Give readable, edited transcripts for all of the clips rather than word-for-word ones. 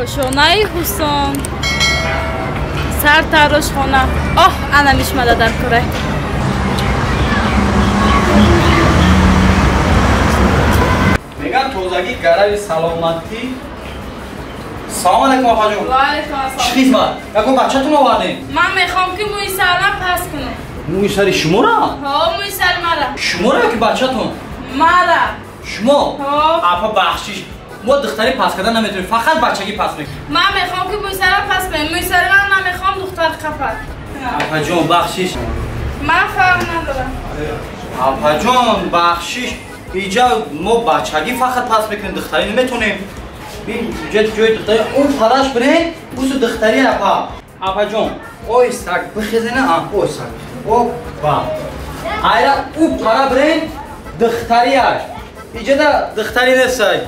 Кошонаи Ҳусон, сартарошхона. Оҳ, ана мишмада дар кора. Меган тозагӣ гарави саломатӣ. Салом алейкум апаҷон. Ва алейкум ассалом. Чӣ хизмат? Ягон бачатон овардем? Ман мехоҳам ки мӯи сарам пас кунам. Мӯи сари шуморо? Ҳо, мӯи сари мара. Шуморо ё ки бачатон? Мара. Шумо? Ҳо. Апа бахшиш. Мо духтари пас кардан наметавонем, фақат бачагӣ пас мекунем. Ман мехоҳам ки мӯи сарам пас кунем. Мӯи сари ман намехоҳам духтар қапад. Апаҷон бахшиш. Ман фарқ надорам. Апаҷон бахшиш. Иҷа мо бачагӣ фақат пас мекунем, духтарӣ наметавонем. Ин ҷои духтари он параш бирен, усу духтари апа. Апаҷон, ойсак бихезена, ойсак. Опа. Айра у пара бирен, духтариаш. Иҷада духтари несай.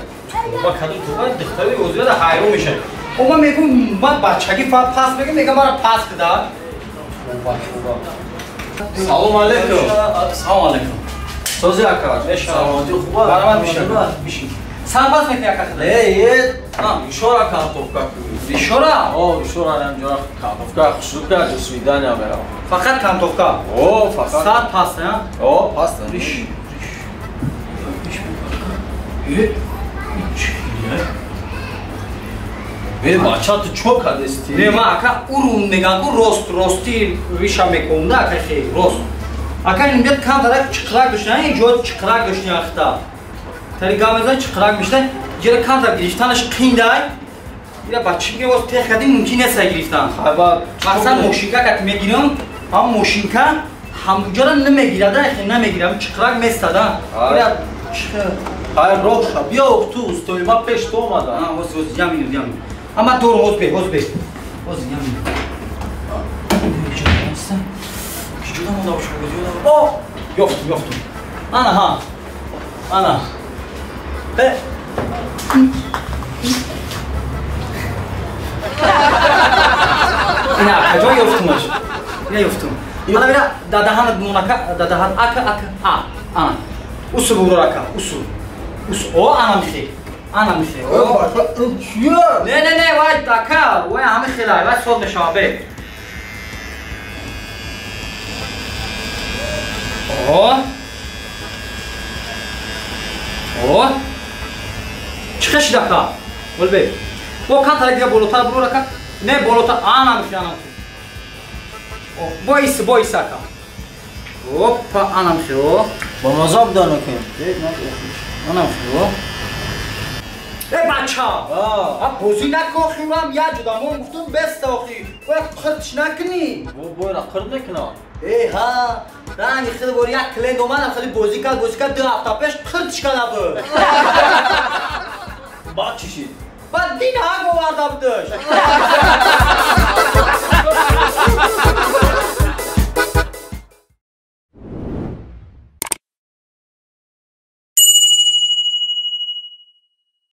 Ба кадом туба духтари озида ҳайрон мешавад. О ман мегӯм, ман бачагӣ фақат пас мекунам, мегам мара пас кида. Туба, туба. Салом алейкум. Салом алейкум. Сози ака, саломатӣ хуба? Баромад бишин. Бишин. Сар пас мекунӣ ака худа? Э, ишора картофка ку. Ишора? О, ишора ҳамҷора картофка хушрӯ ка ҷусвидания меравам. Фақат картофка? О, фақат. Сар пас, а? О, пас. Риш. Риш. Э, Э, бача ту чо кардести? Не, ман ака урун меган ку рост, рости риша мекунда ака хе, рост. Ака ин меяд камтарак чиқирак дошта, ин ҷо чиқирак дошта ахта. Тари гап мезани чиқирак мешта, ҷера камтар гирифтанаш қиндай. Ира бачи ки воз тех кардим мумкин нест гирифтан. Мақсад мошинка кат мегирам, ҳам мошинка ҳамуҷора намегирада, хе намегирам, чиқирак местада. Ира Ай роша, биё ту устои ма пеш ту омада. А, ҳоз ҳоз ямин ямин. Ама дорум ҳоз бе, ҳоз бе. Ҳоз ямин. О, ёфтум, ёфтум. Ана ҳа. Ана. Э. Ина каҷо ёфтумаш? Ина ёфтум. Ана бира дадаҳанат монака, дадаҳан ака ака а. Ана. Усу бурор ака, усу. Усу. О, ана михе. Ана михе. О, ин чия? Не, не, не, вай ака, вай ҳами хелай, вай соз мешава бе. О! О! Чӣ шид ака? Вол бе. Бо кантара дига болотар бурур ака. Не болотар, ана михе, ана михе. О, боис, боис ака. Опа, ана михе, о. Ба маза будан акем. Ана михе, о. Э, бача! А бозӣ накун, охи, ман як ҷудамон гуфтум, беста охи. Бояд қиртш накунӣ. Бо бойра қирт мекунам. Э, ҳа, ранги хеле бори як клиент омадам, хеле бозӣ кард, бозӣ кард, 2 ҳафта пеш қиртш карда буд. Баъд чӣ шид? Баъд дин ҳақ оварда будаш.